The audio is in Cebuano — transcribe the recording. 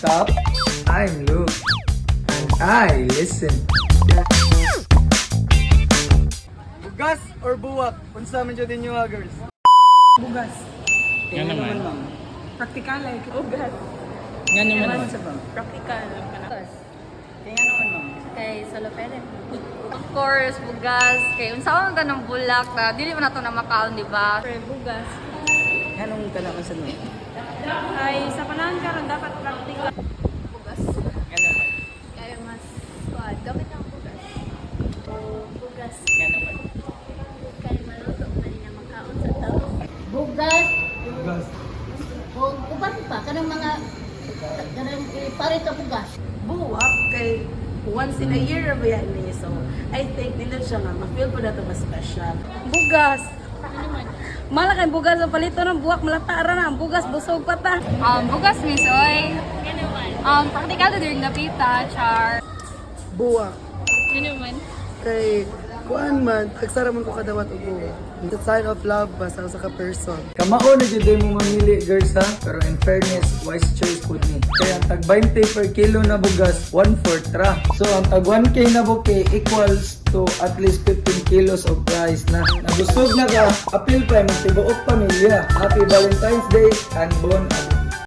Stop. I'm Luke. And I listen. Bugas or buwak? Unsa man jud inyo nga, girls? Bugas. Nga naman. Praktikal like. Bugas. Nga naman, ma'am. Practical. Kaya naman, ma'am. Kay Salopere. Of course, bugas. Kay unsa man tanang bulak na dili man nato na makaon, di ba? Bugas. Anong kanaman sa no? Ay, sa panahon karon dapat practical. Bugas. Nga naman. Kaya mas kuan, gamit ang bugas. Bugas. Nga naman. Kay maluto man na makaon sa tao. Bugas. Bugas. O uban pa kanang mga kanang iparit sa bugas. Buwak kay once in a year ba yan ni. So, I think nindot siya nga, ma-feel po na ito mas special. Bugas. Malaki ang bugas ang palito ng buwak, malata ra na ang bugas, busog pa ta. Bugas, miss, oy. Practical to during dapita, char. Buwak. Ano naman? Kay kuan man, tagsara man ko kadawat og buwak. The sign of love ba sa usa ka person. Kamao na jud mo mamili, girls, ha. Pero in fairness, wise choice pud ni. Kaya ang tag 20 per kilo na bugas, 1/4 ra. So ang tag 1K na bouquet equals to at least 15 kilos of rice na. Nabusog na ka, apil pa imong tibuok pamilya. Happy Valentine's Day and bon appetit.